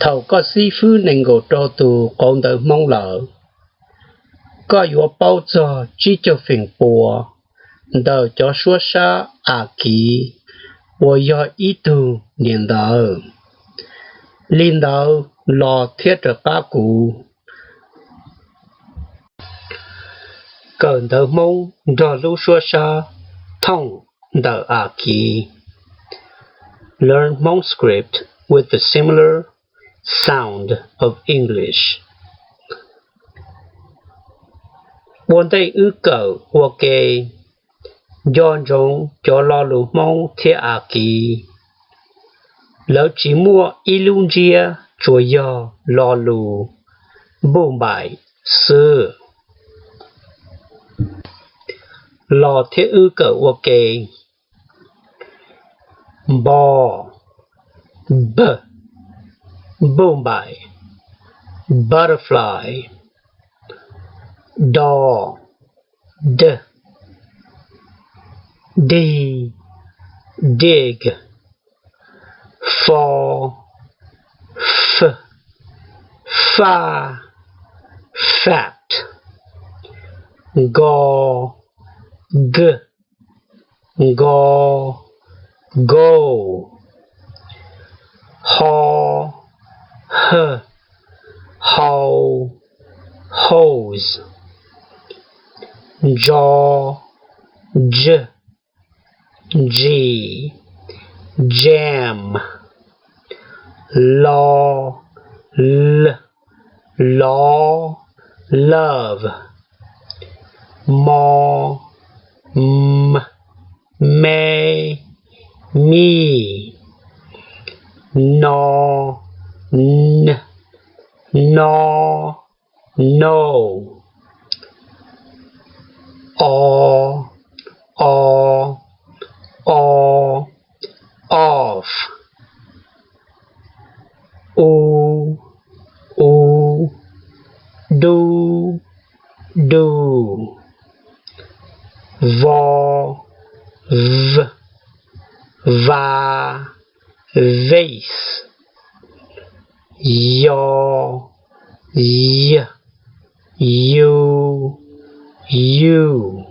Thaum koj xib fwb nees nkaum rau tus qauv ntawv Hmoob lawm, koj yuav paub txog tsib caug feem pua ntawm cov suab sab Akiv uas yog ib tug niam ntawv. Li ntawd, los thiab rov qab kuv kawm ntawv Hmoob nrog lub suab sab thooj ntawm Akiv. Learn Hmong script with the similar sound of English. Ua ntej wb kawm ua ke, nco ntsoov cov lo lus Hmoob thiab Akiv, lawv tsis muaj ib lub ntsiab, tsuas yog lo lus npuj npaim xwb. Los thiab wb kawm ua ke. Npo, b, npuj npaim, butterfly. Do, d, dig, dig. Fo, f, faj, fat. Nko, g, nko, go. Ho, h, hau, hose. Ntso, j, ntsis, jam. Lo, l, lov, love. Mo, m, me, me. No, n, no, no. O, o, o, off. U, u, du, do. Vo, v, va, vase. Yo, y, you, you.